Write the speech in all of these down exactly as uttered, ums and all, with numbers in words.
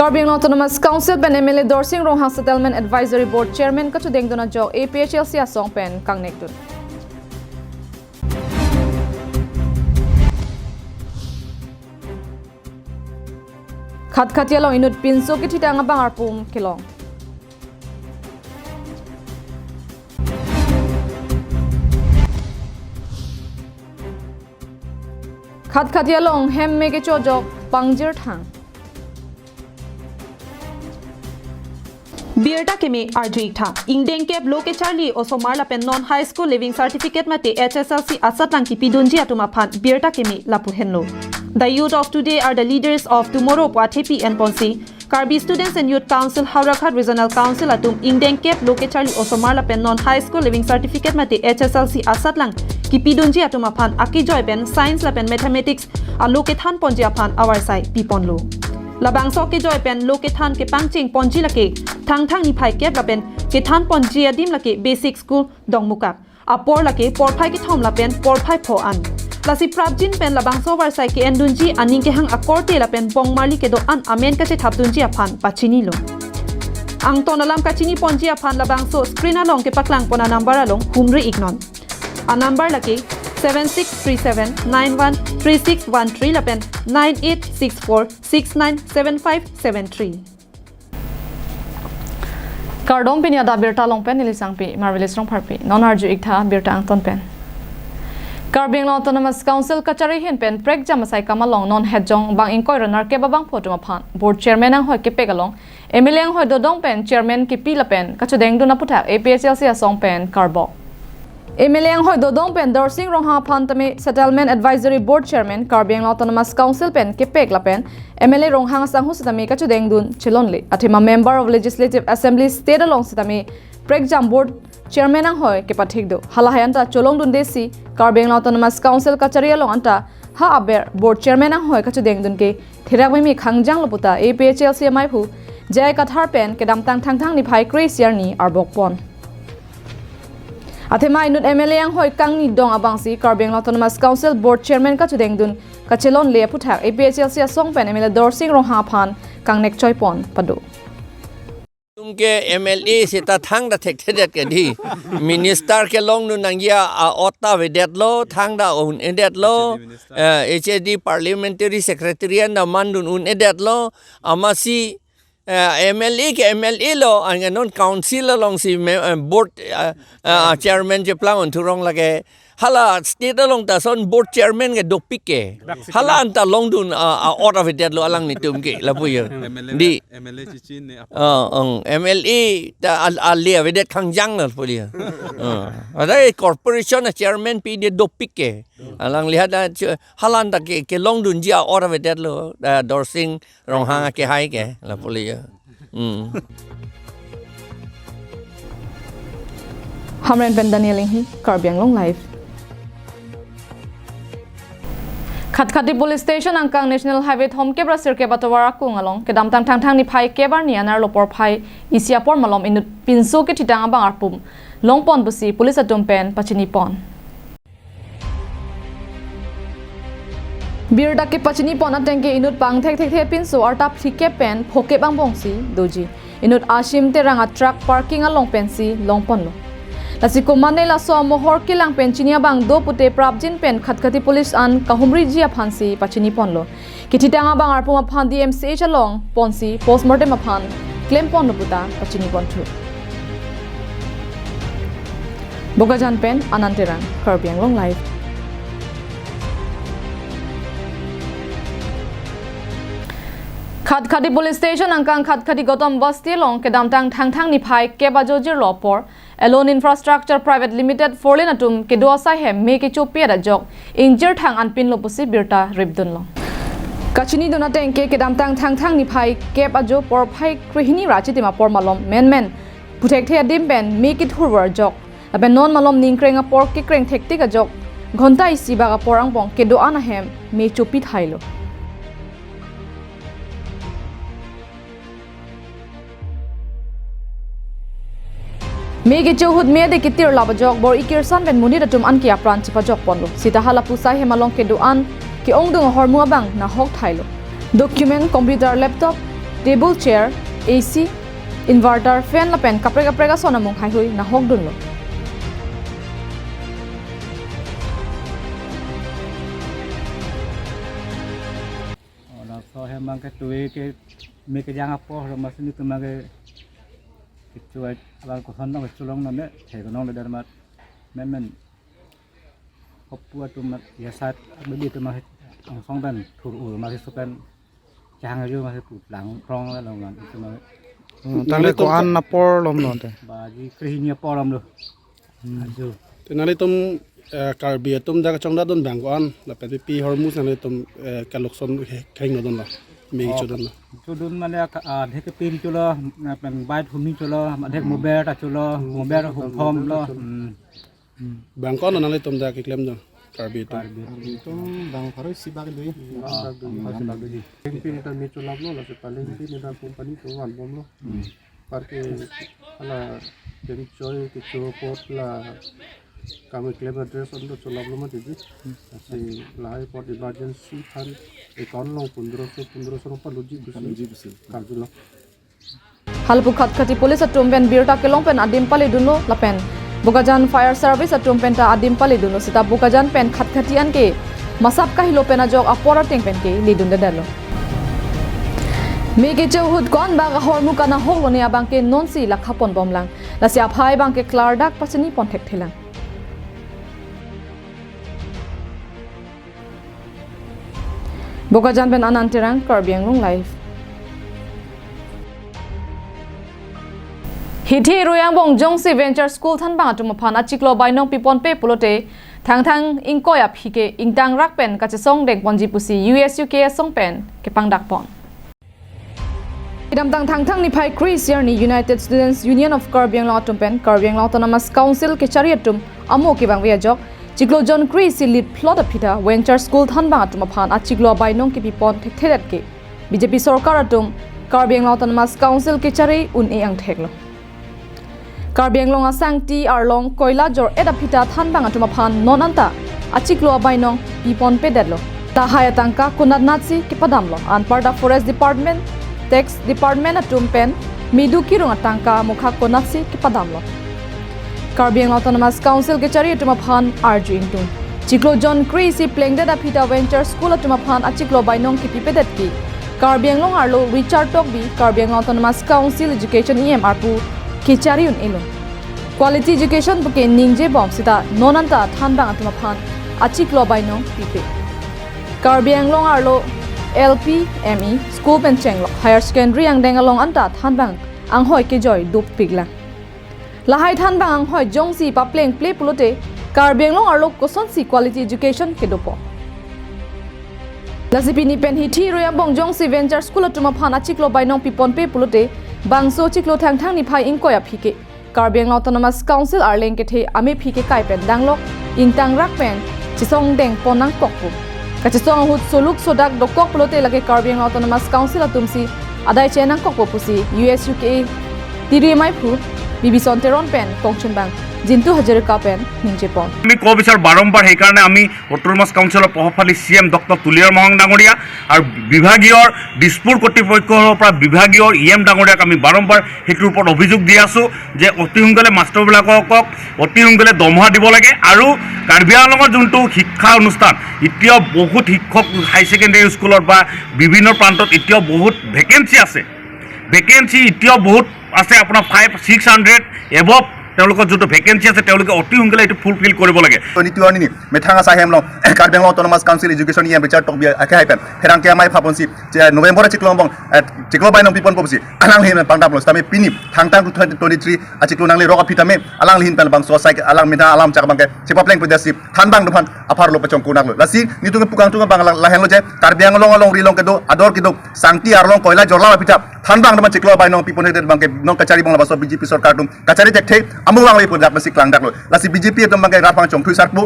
Karbi Anglong Autonomous Council pen M L A Dorsing Ronghang Settlement Advisory Board Chairman kachedengdun ajok A P H L C asong pen kangnekdun. Khatkhati along inut pinso kethitang abang arpum kelong. Khatkhati along hem me kecho ajok pangjir thang. Birta keme arju-ik tha. Ingdeng kep lo kecharli osomar lapen non high school leaving certificate mate H S L C asatlang kipidunji atum aphan birta keme lapu henlo. The youth of today are the leaders of tomorrow pu athepi enponsi Karbi Students and Youth Council Howraghat Regional Council atum ingdeng kep lo kecharli osomar lapen non high school leaving certificate mate H S L C asatlang kipidunji atum aphan akejoi pen science lapen mathematics alo kethanponji aphan avarsai piponlo. Labangso akejoi pen lo kethan kepangchengponji lake Thangthang niphai kep lapen kethanponji adim lake basic school Dongmukak. Apor lake porphai kethom lapen porphai pho an. Lasi prapjin pen labangso avarsai ke-endunji aning kehang akorte lapen bongmarli kedo-an amen kachethapdunji aphan pachinilo. Angton alam kachiniponji aphan labangso screen along kepaklangpon anumber along humri-iknon. Anumber lake seven six three seven nine one three six one three lapen nine eight six four six nine seven five seven three. Kardom, pini adap birta along pen neli Sangpi Marvelous Rongpharpi. Non arju-ik tha birta angton pen. Karbi Anglong Autonomous Council kachari ahin pen prekjam asai kam along non hetjong bang ingkoi ra nerkep abangphu atum aphan Board Chairman anghoi kepek along M L A anghoi dodong pen Chairman kepi lapen kachedengdun aputhak A P H L C asong pen karbok. M L A anghoi dodong pen Dorsing Ronghang aphan tame Settlement Advisory Board Chairman Karbi Anglong Autonomous Council pen kepek lapen M L A Ronghang asangho sitame kachedengdun chelongle. Athema Member of Legislative Assembly State along sitame prekjam Board Chairman anghoi kepathik do. Halahai anta cholongdundesi Karbi Anglong Autonomous Council kachari along anta ha aber Board Chairman anghoi kachedengdun ke therak meme khangjanglo puta A P H L C amaiphu J I Kathar pen kedamtang Thangthang niphai kre-isi arni arbokpon. Athema inut M L A anghoi kangni dong abangsi Karbi Anglong Autonomous Council Board Chairman kachedengdun kachelongle aputhak A P H L C asong pen M L A Dorsing Ronghang aphan kangnek choipon pado. Tum ke M L A seta thangta thekthedet ke dei. Minister kelongdun nangji a-ot ta avedetlo, thangta un-edetlo, eh, H A D Parliamentary Secretary anta mandun un-edetlo, amatsi eh, M L A ke M L A lo, anke non council alongsi me-, eh, board, eh, eh, chairman cheplang un thurong lake. Hala state along ta ason board chairman ke dopik ke. Hala anta longdun, ah, ah, ot avedetlo alanglitum ke, lapu ya. M L A, di. M L A chichi ne apa? Ah, ong, M L A ta al-, ale avedet khangjang lapu ya. Ah, ada corporation a chairman pide dopik ke. Alangli hadak chu-, hala anta ke, kelongdunji a-ot avedetlo, ah, Dorsing Ronghang akehai ke, lapu ya. Hmm. Hamren pen Daniel Inghi, Karbi Anglong Live. Khatkhati Police Station angkang National Highway thomkep ra sirkep atovar akung along kedamtang Thangthang niphai kep arni anerlo porphai isi apor malom inut pinso kethitang abang arpum longpon pusi police atum pen pachinipon. Birta kepachinipon ateng ke inut pangthek thekthe pinso arta phlikep pen phokep angbongsi doji. Inut Ashim Terang a-truck parking along pensi longponlo. Lasi komatne laso amohor kelang pen chini abang do pute prapjin pen Khatkhati Police an kahumriji aphansi pachiniponlo. Kethitang abang arpum aphan D M C H along ponsi postmortem aphan klemponlo puta pachiniponthu. Bokajan pen Anand Terang, Karbi Anglong Live. Khatkhati Police Station angkang Khatkhati Gautam Basti along kedamtang Thangthang niphai kep ajo jirlo apor Alone Infrastructure Private Limited four lane atum kedo asai hem me kechopi ajok ingjir thang anpinlo pusi birta ripdunlo. Kachinidun ateng ke kedamtang Thangthang niphai kep ajo porphai krehini ra chitim apor malom menmen puthekthe adim pen me kethurvor ajok lapen non malom ningkreng apor kekreng thektik ajok ghonta isi bak apor angbong kedo-an ahem me chopi thailo. Me kecho ahut me ade ketir lap ajok bor-i kirsan pen monit atum anke apran chepajokponlo. Sita halapu asai hem along kedo-an ke-ongdung ahormu abang nahok thailo. Document, computer, laptop, table chair, A C, inverter, fan lapen kaprek kaprek ason amung haihui nahok dunlo. Laso ahem abang ke tui ke me kejang apor, amatsi nelitum abang ke kecho abang koson dong cholong non ne, thek nongle der amat memen kopu atum amat, ya sat abeli atum amat angsong pen thur-ur amat, so pen chang ajo amat putlang rong la long lang atum amat. Hmm, tangte nanglitum ko-an apor lom non te? Baji krehini apor lom lo. Hmm. Ajo. Te nanglitum, eh, Karbi atum dak chongdadun abang ko-an, lapen pi hormu nanglitum, eh, kalokson he-, heng nodun lo, me Oh, chodun lo. Chodun mane ak-, ah, adhek pin cholo, lapen bait humi cholo, adhek Hmm. mober ta cholo, Hmm. mober hum thom lo. Cholo. Hmm. Hmm. Abang ko-an nanglitum dak keklem do, Karbi atum? Karbi atum abang pharo isi bak do. Ah, pharo isi bak do. Paleng pin ta me cholap lo, laso paleng pin ta company atum vanbom lo. Hmm. Parke hala kemchoi kecho apot la kam keklem dress an do cholap lo mati di. Lasi lahai apot emergency fund account along pondroso, pondroso rupiah luji pusi. Luji pusi. Karju lo. Halapu Khatkhati police atum pen birta kelong pen adim pali dunlo lapen Bokajan fire service atum pen ta adim pali dunlo seta Bokajan pen Khatkhati anke masap kahelo pen ajok apor ateng pen ke ledun detlo. Me kecho ahut ko-an bak ahormu kanahok lone abang ke nonsi lakha ponbom lang. Lasi aphai abang ke klardak pachini pon thekthelang. Bokajan pen Anand Terang, Karbi Anglong Live. Hithi Royang Bongjongsi Venture School thanbang atum aphan achiklo bainong piponpe pulote Thangthang ingkoi aphi ke ingtangrak pen kachesong dengponji pusi U S U K asong pen kepangdakpon. Kedamtang Thangthang niphai kre-isi arni United Students Union of Karbi Anglong atum pen Karbi Anglong Autonomous Council kechari atum amo kevangve ajok chiklo jon kre-isi lit phlot aphi ta Venture School thanbang atum aphan achiklo abainong kepipon thekthedet ke B J P sorkar atum Karbi Anglong Autonomous Council kechari un-e angthek lo. Karbi Anglong asangti arlong koila jor-et aphi ta thanbang atum aphan non anta achiklo abainong piponpedet lo. Lahai atangka konatnatsi kepadam lo? Anparta Forest Department, Tax Department atum pen medu kirung atangka mukha konatsi kepadam lo? Karbi Anglong Autonomous Council kechari atum aphan arju ingtung. Chiklo jon kre-isi plengdet aphi ta Venture School atum aphan achiklo bainong kepipedet ke Karbi Anglong arlo Richard Tokbi, Karbi Anglong Autonomous Council Education E M arpu kechari un-e lo. Quality education puke ningjebom seta non anta thanbang atum aphan achiklo bainong pipe. Karbi Anglong arlo L P, M E school pen chenglok higher secondary angdeng along anta thanbang anghoi kejoi dopik lang. Lahai thanbang anghoi jongsi paplengple pulote Karbi Anglong arlo kosonsi quality education kedopo? Lasi pini pen Hithi Royang Bongjongsi Venture School atum aphan achiklo bainong piponpe pulote bangso chiklo Thangthang niphai ingkoi aphi ke Karbi Anglong Autonomous Council arleng kethe amephi kekai pen danglok ingtangrak pen chesong dengpon nangkokpo. Kachesong ahut soluk sodak dokok pulote lake Karbi Anglong Autonomous Council atumsi adai che nangkokpo pusi U S U K A T D M I phu Bibison Teron pen kongchunbang Jintu Hazarika pen ningjepon. আমি ক'ব বিচাৰোঁ বাৰম্বাৰ, সেইকাৰণে আমি অট'নমাছ কাউন্সিলৰ প্ৰভাৱশালী C M doctor Tuliram ৰংহাং ডাঙৰীয়া আৰু বিভাগীয় দিছপুৰ কৰ্তৃপক্ষৰ পৰা বিভাগীয় ই এম ডাঙৰীয়াক আমি বাৰম্বাৰ সেইটোৰ ওপৰত অভিযোগ দি আছোঁ যে অতি সোনকালে মাষ্টৰবিলাকক অতি সোনকালে দৰমহা দিব লাগে আৰু কাৰ্বি আংলঙৰ যোনটো শিক্ষা অনুষ্ঠান, এতিয়াও বহুত শিক্ষক হাই ছেকেণ্ডেৰী স্কুলত বা বিভিন্ন প্ৰান্তত এতিয়াও বহুত ভেকেঞ্চি আছে। ভেকেঞ্চি এতিয়াও বহুত আছে, আপোনাৰ ফাইভ ছিক্স হাণ্ড্ৰেড এবভ তেওঁলোকৰ যোনটো ভেকেঞ্চি আছে, তেওঁলোকে অতি সোনকালে এইটো ফুলফিল কৰিব লাগে। Twenty-two arni ni methang asai hem along Karbi Anglong Autonomous Council Education E M Richard Tokbi akhai pen pherangke amei phaponsi, je November achiklo angbong, eh, chiklo bainong piponpo pusi alangli ahin pangdaplo. Sitame pini Thangthang two thousand twenty-three achiklo nanglerok aphi tame alangli ahin pen bangso asai ke alang mina alam chak abang ke chepaplengpedetsi thanbang atum aphan apharlo pachongkonaklo. Lasi nelitum ke pukangtung abang la-, lahenlo je Karbi Anglong alongri along kedo ador kedo sangti arlong koila jorlap aphi ta thanbang atum aphan chiklo bainong piponpedet abang ke non kachari abang labangso B J P sorkar atum kachari thekthe, amo abang le pudak besi klangdaklo. Lasi B J P atum abang ke rat abang chongthui sarpo,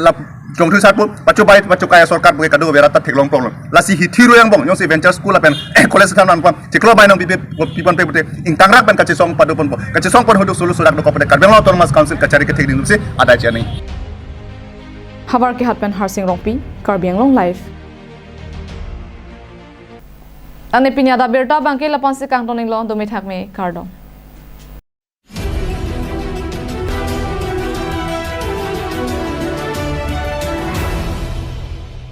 la chongthui sarpo, pachobai pachokai sorkar puke kado berat ta theklongpoklo. Lasi Hithi Royang Bongjongsi Venture School lapen college thanbang atum aphan chiklo bainong pipe piponpe pute ingtangrak pen kachesong padoponpo. Kachesong pon ahut soluk sodak dokok pute Karbi Anglong Autonomous Council kachari kethek ding si adai che-en nang. Havar Kehat pen Harsing Rongpi, Karbi Anglong Live. Tangte pini adap abirta abangke lapu-ansi kangton-iklo, dome thakme, kardom.